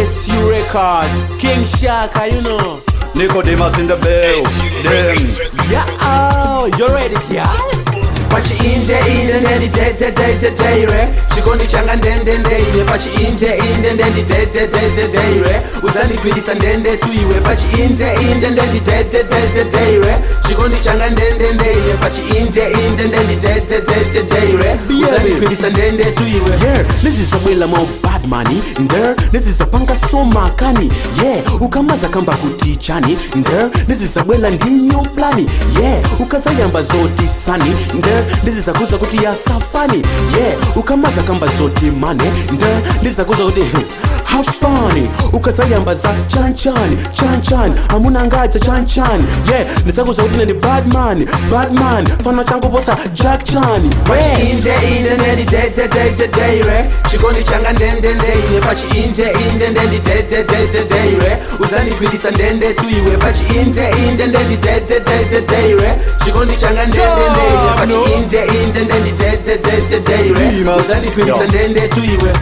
SU record. King Shaka, you know. Nicodemus in the building. Yeah, oh, you ready, yeah? Pachiinde inde ndendi de de de de deire chikondi changa ndende ndeine pachiinde inde ndendi de de de de deire uzandigwirisa ndende tuiwe pachiinde inde ndendi de de de de deire chikondi changa ndende ndeine pachiinde inde ndendi de de de de deire uzandigwirisa ndende tuiwe. Yeah, nezizabwela mwa badmani nder nezizapanga somakani, yeah, ukamaza kamba kuti chani nder nezizabwela ndinyo plani, yeah, ukazayamba zoti sani nder ndizizakuza kuti yasafani, yeah, ukamaza kamba zoti mane nder ndizizakuza kuti hafani, ukazayamba za chanchani chanchani amuna ngaja chanchani, yeah, ndizakuza kuti ndi badman badman fana changu posa Jack Chan, yeah. Pachiinde inde ndendi de de de de deire chikondi changa ndende ndeine pachiinde inde ndendi de de de de deire uzandigwirisa ndende tuiwe pachiinde inde ndendi de de de de deire chikondi changa ndende ndeine pachiinde inde ndendi de de de de deire Dimas. uzandigwirisa Yeah. ndende tuiwe.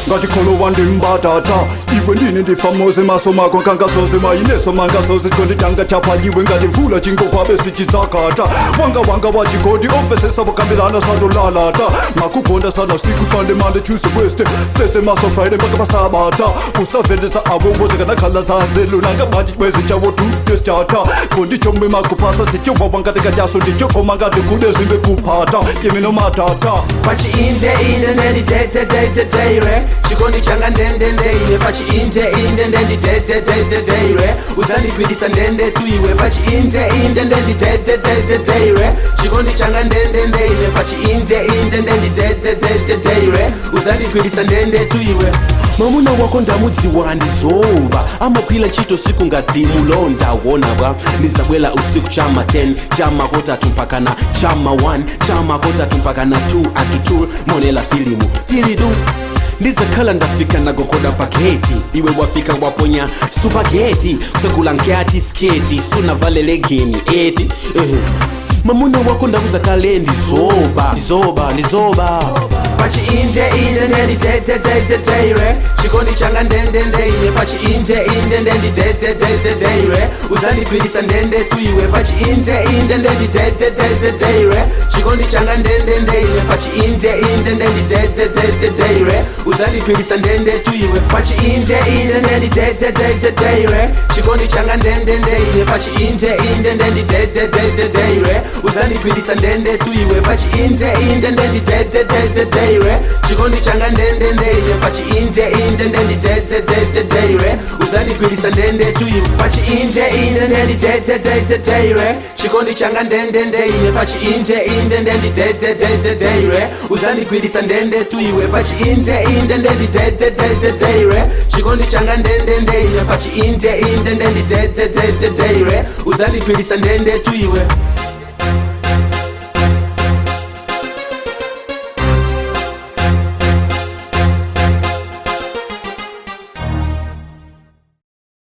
Ngatikholo wandimbatata iwe ndine ndifamoze maso mako nkangasoze mayineso mangasoze chikondi changa chaphaliwe ngati mvula chingokwabe sichitsakata wanga wanga wachikondi omvesesa kukambirana satolalata makugonda sana siku Sunday, Monday, Tuesday, Wednesday, Thursday, maso Friday mpaka pasabata usavelesa avo bozekanakhala zanzelu nangabati chibwezi chawo tudesichata kondi chomwe makupasa sichowawa ngati kachaso ndichokoma ngati kude zimbe kuphata iminomatata. Pachiinde inde ndendi de de de de deire chikondi changa ndende ndeine pachiinde inde ndendi de de de de deire uzandigwirisa ndende tuiwe pachiinde inde ndendi de de de de deire chikondi changa ndende ndeine pachiinde inde ndendi de de de de deire uzandigwirisa ndende tuiwe. Mamuna wako ndamudziwa ndizova amakwila ntchito siku ngati mulonda wonabwa ndizabwela usiku chama 10 chama kotatu mpakana chama 1 chama kotatu mpakana 2 atu 2 monela filimu tilidu ndizakhala ndafika nagogoda paketi iwe wafika waponya supageti kusagula nkati sketi sunavale legeni eti eh. Mamuna wako ndakuza kale ndizoba ndizoba ndizoba. Pachiinde inde ndendi de de de de deire chikondi changa ndende ndeine pachiinde inde ndendi de de de de deire uzandigwirisa ndende tuiwe pachiinde inde ndendi de de de de deire chikondi changa ndende ndeine pachiinde inde ndendi de de de de deire uzandigwirisa ndende tuiwe pachiinde inde ndendi de de de de deire chikondi changa ndende ndeine pachiinde inde ndendi de de de de deire uzandigwirisa ndende tuiwe pachiinde inde ndendi de de de de deire chikondi changa ndende ndeine pachiinde inde ndendi de de de de deire uzandigwirisa ndende tuiwe pachiinde inde ndendi de de de de deire chikondi changa ndende ndeine pachiinde inde ndendi de de de de deire uzandigwirisa ndende tuiwe pachiinde inde ndendi de de de de deire chikondi changa ndende ndeine pachiinde inde ndendi de de de de deire uzandigwirisa ndende tuiwe.